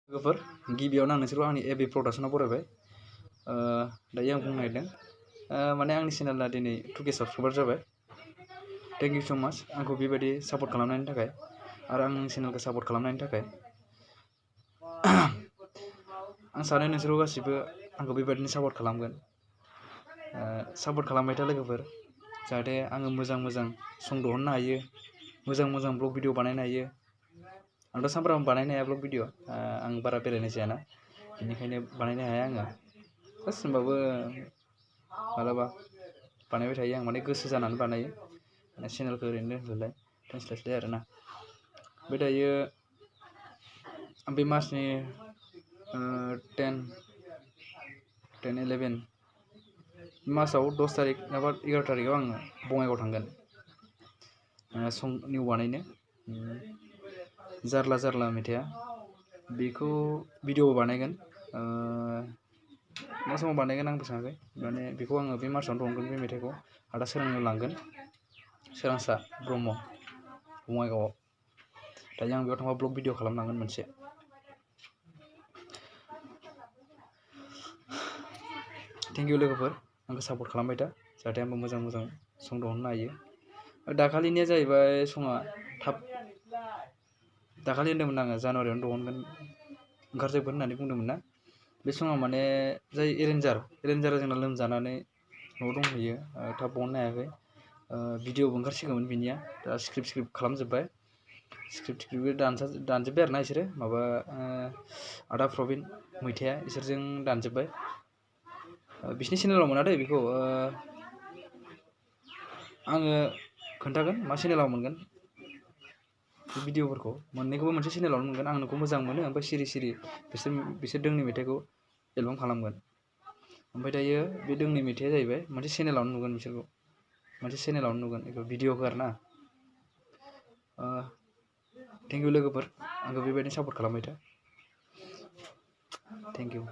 लोगोफोर गिबियावनो आं नोंसोरखौ आंनि एबि प्रडाक्शनाव बरायबाय। दायो आं बुंनो नागिरदों माने आंनि चेनेला दिनै 2K साबस्क्राइबार जाबाय। थेंक इउ स' माच आंखौ बेबायदि सापर्ट खालामनायनि थाखाय आरो आंनि चेनेलखौ सापर्ट खालामनायनि थाखाय। आं सानो नोंसोरखौ गासिबो आंखौ बेबायदिनो सापर्ट खालामगोन। सापर्ट खालामबाय था लोगोफोर, जाहाथे आङो मोजां सं दिहुननो हायो, मोजां ब्लग भिडिअ बानायनो हायो। आंथ' सानफ्रामबो बानायनो हाया ब्लग भिडिअ, आं बारा बेरायनाय जायाना, बेनिखायनो बानायनो हाया आङो। जास्ट होनबाबो मालाबा बानायबाय थायो आं, माने गोसो जानानै बानायो। चेनेलखौ ओरैनो दोनस्लाय आरोना। ओमफ्राय दायो बे मासनि 10-11 मासाव 10 तारिख एबा 11 तारिखआव आङो बङाइगाव थांगोन सं निउ बानायनो। जारला मेथाइआ बेखौ भिडिअ बानायगोन। मा समाव बानायगोन आंबो सानाखै, माने बेखौ आङो बे मार्चआवनो दिहुनगोन। बे मेथाइखौ आदा सोरांनियाव लांगोन, सोरांसा ब्रह्म बङाइगावआव। दायो आं बेयाव थांबा ब्लग भिडिअ खालामनांगोन मोनसे। थेंक इउ लोगोफोर, आंखौ सापर्ट खालामबाय था, जाहाथे आंबो मोजां सं दिहुननो हायो। दाखालिनिया जाहैबाय सङा थाब, दाखालि होन्दोंमोन आङो जानुवारियावनो दिहुनगोन, ओंखारजोबगोन होननानै बुंदोंमोन ना। बे समाव माने जाय एरेन्जारा जोंना लोमजानानै न'आव दंहैयो, थाब दिहुननो हायाखै। भिडिअबो ओंखारसिगौमोन बिनिया, दा स्क्रिप्ट खालामजोब्बाय। स्क्रिप्टबो दानजोब्बाय आरोना बिसोरो, माबा आदा प्रबिन मैथाया इसोरजों दानजोब्बाय। बिसिनि चेनेलाव मोना दै बेखौ, आङो खोन्थागोन मा चेनेलाव मोनगोन। भिडिअफोरखौ मोननैखौबो मोनसे चेनेलावनो मोनगोन। आं नोंखौ मोजां मोनो, ओमफ्राय सिरि बिसोर दोंनै मेथाइखौ एलबाम खालामगोन। ओमफ्राय दायो बे दोंनै मेथाइया जाहैबाय मोनसे चेनेलावनो नुगोन, बिसोरखौ मोनसे चेनेलावनो नुगोन बेखौ भिडिअखौ आरोना। थेंक इउ लोगोफोर, आंखौ बेबायदिनो सापर्ट खालामबाय था। Thank you.